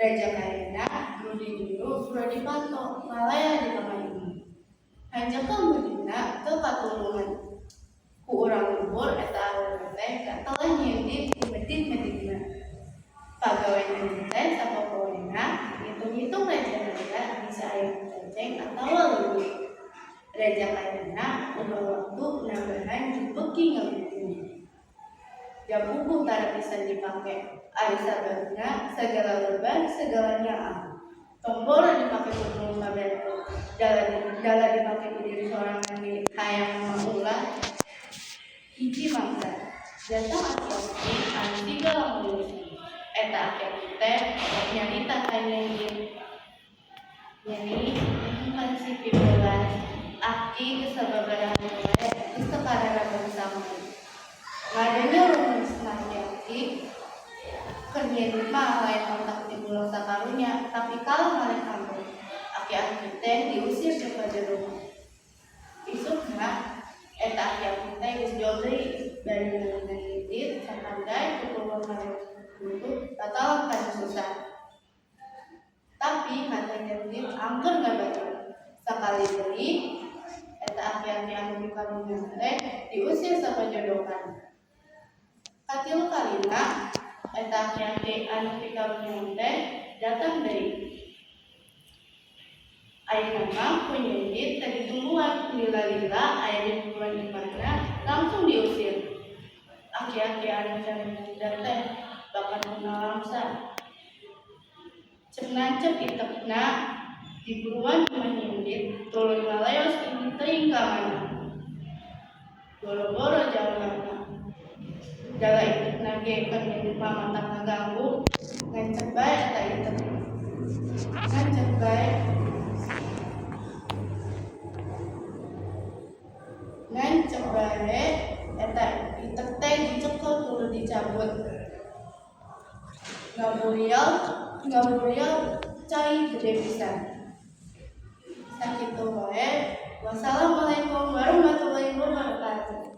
Raja Kayana nu dijuru Suradipanto ngalea di kamar imah. Hanjakal meudina teu katulungan. Ku urang lembur eta awewe teh gatelah nyieun ku medit-meditna. Pagawe nyieun teh sapopoena ngitung-ngitung Raja Naya bisa aya nu coceng atawa leuwih. Raja Kayana ubah waktu nambahan jeung beuki ngagugu. Jam puguh tara pisan dipake, ari sababna sagala lebar sagala nyaah. Tong boro dipake ku nulung pabantu, dala dipake ku diri sorangan ge hayang mah ulah. Hiji mangsa, datang aki-aki anu siga lampu. Eta aki-aki teh nyarita ka Nyai. Nyai nyungkeun si pibelas, aki geus sababaraha poe geus teu kararabang sangu. Ngadenge rumusna aki-aki, keur nyieun mah lain otak tibulok sakarunya tapi kalah ngalih kambek. Aki-aki teh diusir jeung pajerona. Isukna eta aki-aki teh geus jol deui bari ngalih ngintip sapanday tutulung ngaruntuh tatalang kana susah. Tapi hate nyieun angker ngabatuk. Sakali deui eta aki-aki anu pikarunya teh diusir sapajodokan. Katilu kalina eta aki-aki anu pikarunya teh datang deui. Ayeuna mah ku Nyindit teu ditungguan, lila-lila aya di buruan imahna langsung diusir. Aki-aki anu can nyadar teh bakal nalangsa. Cek nancep itekna di buruan imah Nyindit tuluy ngaleos teuing ka mana. Boro-boro jalmana. Dala itekna ge keur Nyindit mah matak ngaganggu, ngancep bae eta itek. Ngancep bae eta itek teh dicekel tuluy dicabut. Ngaburial cai gede pisan. Sakitu wae. Wassalamualaikum warahmatullahi wabarakatuh.